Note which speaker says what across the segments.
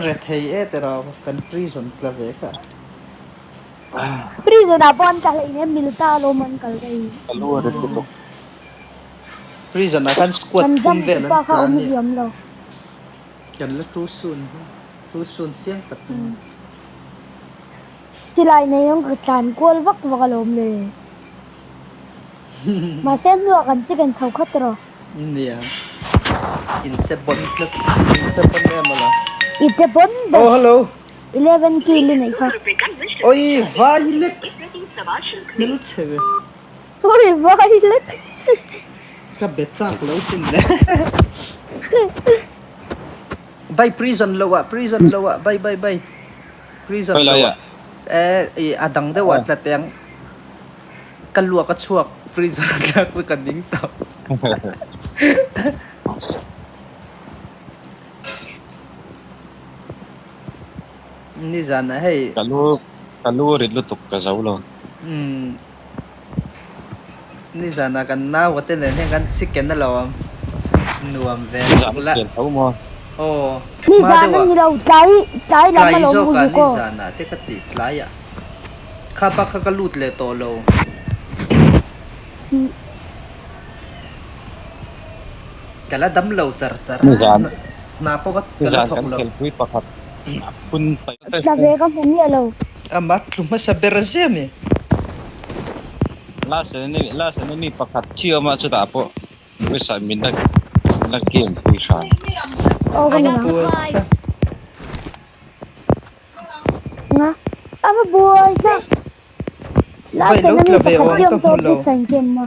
Speaker 1: rethei e tiraw kan prison tla ve kha.
Speaker 2: Prison ah pawh an tla hleinem milta alawm an kal daih.
Speaker 3: Ka lu a rit lutuk.
Speaker 1: Prison ah khan squad
Speaker 2: Kan
Speaker 1: thum
Speaker 2: jam
Speaker 1: vel an
Speaker 2: pa kha
Speaker 1: tla
Speaker 2: awm
Speaker 1: ania.
Speaker 2: ziam lo.
Speaker 1: Kan la tu sun tu sun chiang tak mai.
Speaker 2: Silai nei ang ka tlan kual vak vak alawm le. Mahse hnuah kan chicken chho khat rawh.
Speaker 1: Nia. In che bon tlat. In che bon em ala.
Speaker 2: I che bon ber.
Speaker 1: Oh hello.
Speaker 2: 11 kill i neih kha.
Speaker 1: Oi vai lek. Hmelchhe ve.
Speaker 2: Oi vai lek.
Speaker 1: Ka be chak lo sin le. Bai prison lo ah prison lo ah bai bai bai. Prison
Speaker 3: Khawi
Speaker 1: lo
Speaker 3: lai
Speaker 1: ah.
Speaker 3: ah?
Speaker 1: Eh i a dang deuh ah tla teng. Ka luak a chhuak prison a tlak chu ka ding tawh. Nizan ah hei.
Speaker 3: Ka lu ka lu a rit lutuk ka zo lo.
Speaker 1: Umm nizan ah kan nau te nen hian kan chicken a lo awm nuam ve
Speaker 3: Nizan
Speaker 1: lutuk la.
Speaker 3: a khel tho maw?
Speaker 1: Aw hma
Speaker 2: Nizan
Speaker 1: deuh
Speaker 2: a
Speaker 1: ah.
Speaker 2: ni lo tlai tlai lam
Speaker 1: Tlai
Speaker 2: a lo
Speaker 1: zawk ah
Speaker 2: mu zuk aw.
Speaker 1: nizan ah te ka tih tlai ah. Kha pa kha ka lut leh tawh lo. Ka la dam lo char char a,
Speaker 3: Nizan
Speaker 1: hna pawh ka ka la
Speaker 3: nizan
Speaker 1: thawk
Speaker 3: kan
Speaker 1: lo.
Speaker 3: khelpui pakhat a phun taih taih
Speaker 2: Tla ve ka hmu miah lo.
Speaker 1: Amah tlu hmasa ber zia mi.
Speaker 3: Last enemy last enemy pakhat thi awm a chutah pawh pawisa min la min la game pui hran.
Speaker 2: Aw ka
Speaker 4: I
Speaker 2: hmu
Speaker 4: got
Speaker 2: ang.
Speaker 4: supplies.
Speaker 2: Nga a va buai hlak.
Speaker 1: Vai
Speaker 2: Last
Speaker 1: lo
Speaker 2: enemy
Speaker 1: tla ve
Speaker 2: pakhat
Speaker 1: awm
Speaker 2: hi
Speaker 1: ka
Speaker 2: awm
Speaker 1: hmu
Speaker 2: tawh
Speaker 1: lo.
Speaker 2: pizza in kem a.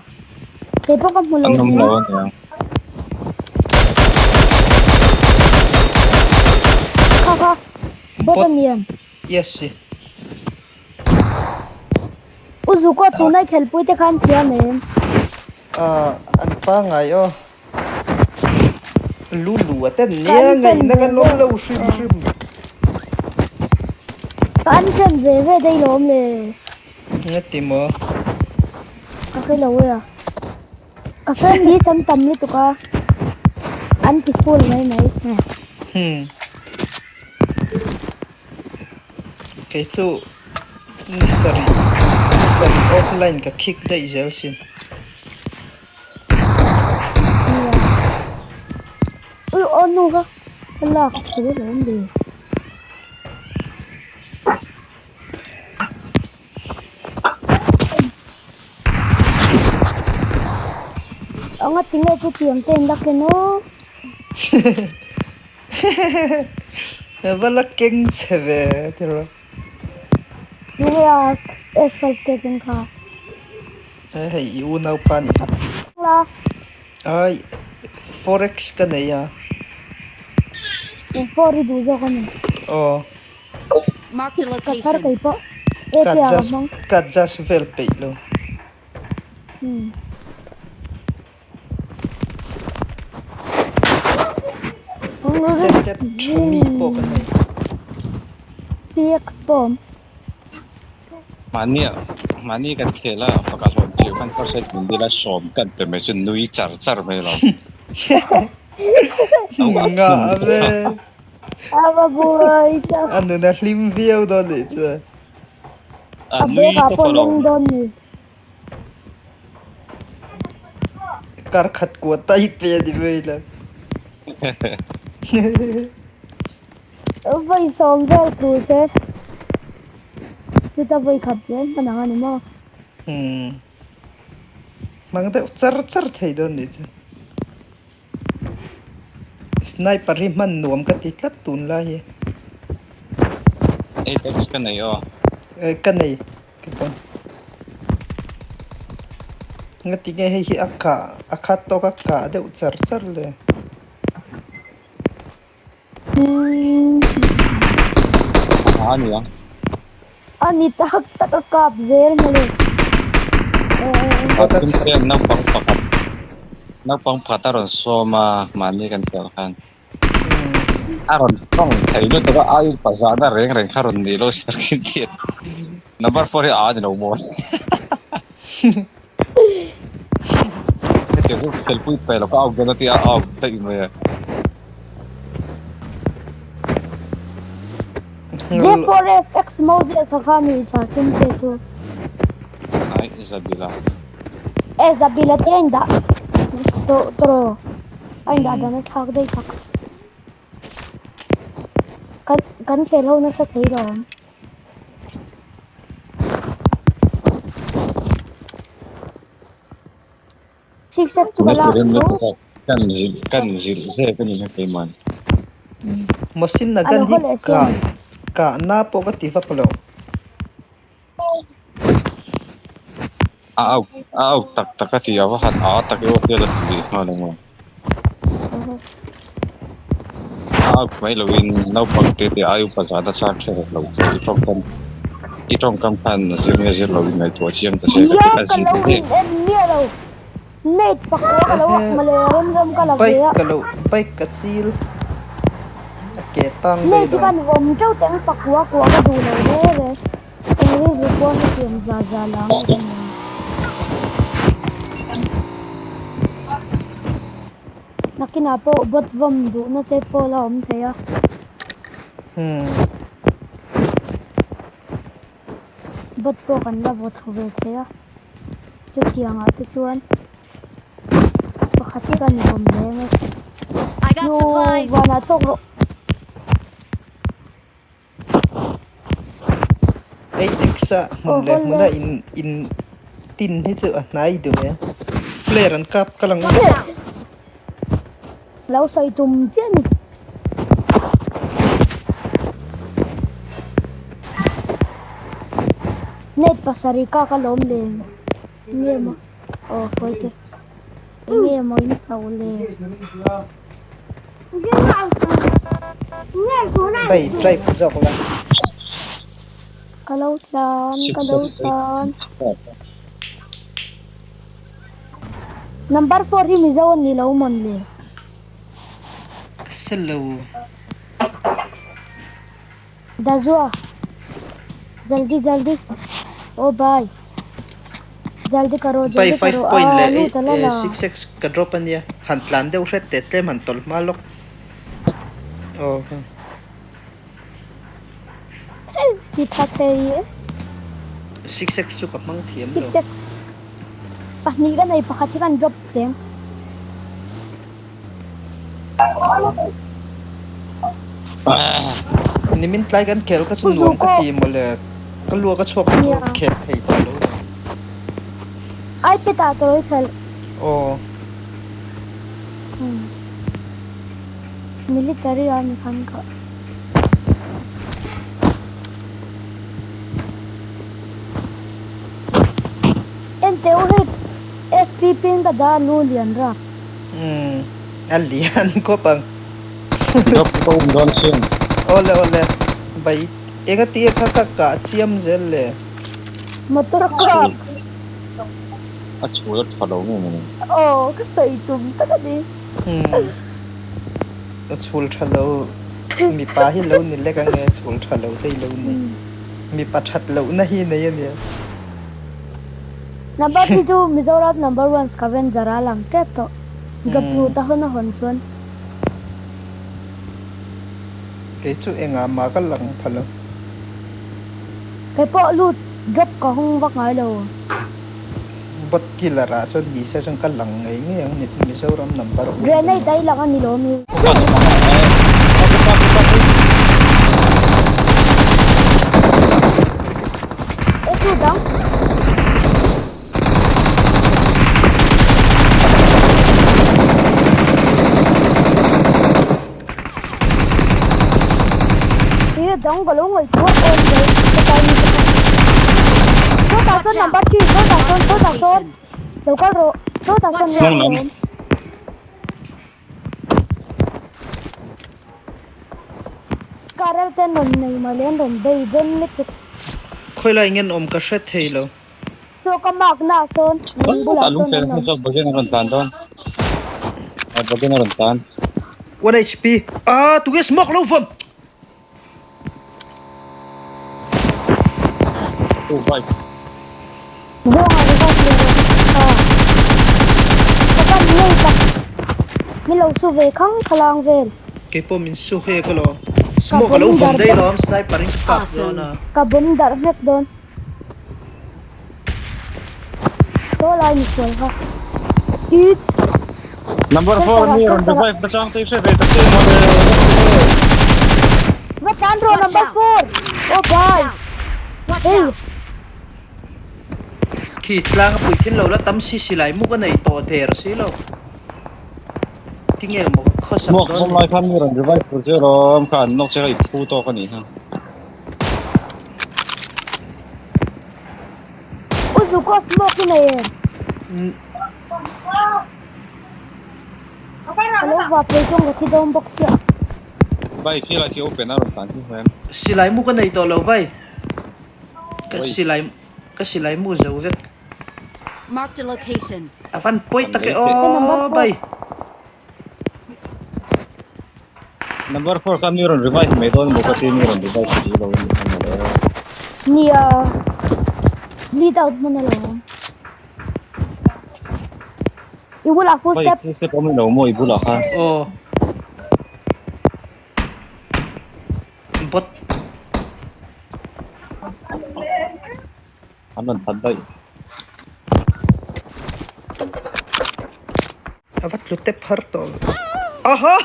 Speaker 2: Kei pawh ka hmu lo
Speaker 3: An awm
Speaker 2: nia.
Speaker 3: lo aniang.
Speaker 2: Kha kha bot
Speaker 1: Bot
Speaker 2: a niam.
Speaker 1: yes si.
Speaker 2: U Zuko tunai khelpui te khan thiam em?
Speaker 1: Ah an pangai aw. Lulu a ten
Speaker 2: Ka
Speaker 1: nia
Speaker 2: an chen
Speaker 1: ngaihna
Speaker 2: ve
Speaker 1: kan
Speaker 2: ve.
Speaker 1: awm lo hrim hrim.
Speaker 2: Ka an chen ve ve daih lawm le.
Speaker 1: Nga ti maw?
Speaker 2: Ka hre lo e a. Ka friend list an tam lutuk a. An ti full mai mai.
Speaker 1: Hmm. Kei chu ni sarih ni sarih offline ka khik daih zel sin.
Speaker 2: Nia. Ui aw nu kha ka lak thu alawm le. Anga tinge chu tiang te in la ken aw.
Speaker 1: Va la keng che ve tiraw.
Speaker 2: Nge a S5 te keng kha.
Speaker 1: Hei hei i unaupa nih kha.
Speaker 2: La.
Speaker 1: Ai forex ka nei a.
Speaker 2: Four i duh zawk a ni.
Speaker 1: Aw.
Speaker 4: Marked a
Speaker 2: Ka thar
Speaker 4: location.
Speaker 2: kei pawh
Speaker 1: Ka
Speaker 2: AK ah ka
Speaker 1: adjust
Speaker 2: hmang.
Speaker 1: ka adjust vel peih lo.
Speaker 2: Hmm.
Speaker 1: Extended tha mi pawh ka nei.
Speaker 2: Piak pawm.
Speaker 3: Mahni mahni kan khel a pakhat hlawm chiu khan first aid min dil a sawm kan pe mai chu nui char char mai lo.
Speaker 1: Ngah ve.
Speaker 2: A va buai ta.
Speaker 1: A nuna hlim viau dawn nih chu.
Speaker 3: A
Speaker 2: A
Speaker 3: nui
Speaker 2: bag ah
Speaker 3: tawp
Speaker 2: pawh
Speaker 3: alawm.
Speaker 2: leng dawn ni.
Speaker 1: Kar khat kua tai pe a ni mai lo.
Speaker 2: Vawi sawm vel thu che. Chuta vawi khat zel hman ang a ni maw?
Speaker 1: Umm. Hmang deuh char char thei dawn nih chu. Sniper hi hman nuam ka ti tlat tun lai hi.
Speaker 3: 8x ka nei aw.
Speaker 1: Eh ka nei ka pawn. Nga ti nge hei hi a kah a khat tawk a kah deuh char char le.
Speaker 3: A ni ang.
Speaker 2: A ni tak tak a kap zel mawle.
Speaker 3: A thil hian naupang pakhat naupang pakhat a rawn sawm a mahni kan piah khan a rawn tawng thei lutuk a ai upa zahna reng reng kha rawn nih loh sia khi tiat number four hi a ni lo maw hetiang chu khelpui pe lo ka au dawn a tia a au daih mai a.
Speaker 2: J4F X Moses a kha mi sa tum te chu.
Speaker 3: Ai Zabila.
Speaker 2: E Zabila te a indah tawh tawh a indah dan a thlak daih tak. Kan kan khel ho nasa thei lo ang. Six F chu ka lak tho.
Speaker 3: Kan zilh kan zilh zek a ni kha keimah.
Speaker 1: Machine a gun hi kah kah na pawh ka ti vak lo.
Speaker 3: A auk a auk tak tak a ti a va han a tak e aw hial a ti leh nghal ang aw. A auk mai loin naupang te te ai upa zat a chak hre rek lo chu i tawngkam i tawngkam khan a zir nge zir loin ngaihtuah chiang ta che ka ti a zir
Speaker 2: zek.
Speaker 1: Bike ka lo bike ka chil a ke tang daih lo.
Speaker 2: Nakinah pawh bot vawm duhna te pawh la awm thei a. Bot pawh kan la vaw thlu ve thei a. Chutiangah te chuan pakhat hi kan vawm reng e. Nu vanah tawk rawh.
Speaker 1: Ei taksa hmun leh hmuna in in tin hi chu a hnai duh e. Flare an kap kal ang.
Speaker 2: Lo sawi tum chiah ni. Net pasarih ka ka lawm le nge maw aw hawi te enge maw in chho le.
Speaker 1: Bai drive zawk la.
Speaker 2: Ka lo tlan ka lo tlan. Number 4 hi Mizo a ni lo mawn le.
Speaker 1: Ka sel lo.
Speaker 2: Dazua. Jaldi jaldi. Oh bhai. Jaldi karo
Speaker 1: Bai
Speaker 2: jaldi
Speaker 1: 5
Speaker 2: karo.
Speaker 1: point
Speaker 2: Ah
Speaker 1: leh
Speaker 2: lu ta la la.
Speaker 1: 6x ka drop a nia. Han tlan deuh hret teh tlem han tawlh hma lawk. Aw.
Speaker 2: Ti tha thei e.
Speaker 1: 6x chu ka hmang thiam lo.
Speaker 2: 6x. Pahnih ka nei pakhat hi kan drop teng.
Speaker 1: Nimin tlai kan khel kha chu nuam ka ti mawle. Ka luak a chhuak chu khel thei tawh lo.
Speaker 2: iPad ah tawh i khelh.
Speaker 1: Aw.
Speaker 2: Military ah ni khan ka. Enteh u hei FPP in ka dah a lu lian rap.
Speaker 1: Umm a lian khawp ang.
Speaker 3: Drop ka um dawn sin.
Speaker 1: Awle awle bai enga tia kha ka kah chiam zel le.
Speaker 2: Motor kap.
Speaker 3: A chhul a tha lo nge mawni.
Speaker 2: Aw ka sawi tum tak a ni.
Speaker 1: Umm a chhul tha lo mipa hi lo ni lek ange chhul tha lo te hi lo ni. Mipa that lohna hi nei a nia.
Speaker 2: Number three chu Mizoram number one scavenger a lang tep tawh. Drop lut a hawn a hawn chuan.
Speaker 1: Kei chu engah mah ka lang pha lo.
Speaker 2: Kei pawh lut drop ka hawng vak ngai lo.
Speaker 1: Bot killer ah chuan ni se chuan ka lang ngei ngei ang Mizoram number one.
Speaker 2: Grenade a i lang a ni lo mi. E tu dang. Ih dang ka lo ngaihtuah awm mai ka tai ni te pawh. Sawtah sawn number 3 sawtah sawn sawtah sawn lo kal rawh sawtah sawn
Speaker 3: Hnung lam.
Speaker 2: Karel ten rawn nei mawle an rawn bei dawn lutuk.
Speaker 1: Khawi lai ngen awm ka hre thei lo.
Speaker 2: Chaw ka mark na ah sawn lung bulah sawn an awm.
Speaker 3: Bagen a rawn tlan dawn. Bagen a rawn tlan.
Speaker 1: 1 HP. Ah, tunge smoke lo vawm.
Speaker 3: Oh, bike.
Speaker 2: Zawnga revive leh rawh. Ah. Ka van ngei tak. Min lo su ve khang khalang vel.
Speaker 1: Keipawh min su hek alawm. Smoke a lo vawm daih lawm sniper in ka kap dawn a.
Speaker 2: Ka bomb darh vek dawn. Saw lai misual kha. It.
Speaker 3: Number 4 mi rawn revive na chang te hre ve ta che mawle.
Speaker 2: Va tan rawh number 4. Oh bye. Hey.
Speaker 1: Khi tlang a pui thin lo la tam si silai muk a nei tawh der si lo. Tinge maw khawsak
Speaker 3: Smoke
Speaker 1: dawn
Speaker 3: zawm
Speaker 1: ni.
Speaker 3: lai khan mi rawn revive tur che rawm kha an nawk che kha i phu tawk a nih kha.
Speaker 2: U Zuko smoke i nei em? Ka lo vah phei chuan ka thi dawn bawk chiah.
Speaker 3: Bike hi lah khi open a rawn tlan hi hian.
Speaker 1: Silai mu ka nei tawh lo vai. Ka silai ka silai mu zo vek.
Speaker 4: Marked a location.
Speaker 1: A van pawi tak e aw bai.
Speaker 3: Number 4 kha mi rawn revive mai dawn emaw ka ti mi rawn revive si lo in kha mawle.
Speaker 2: Nia lead out hman alawm. I bulah full step.
Speaker 3: Bai full step awm lo maw i bulah kha.
Speaker 1: Aw. Bot.
Speaker 3: An rawn that daih.
Speaker 1: A va tlu tep har tawh. Aha!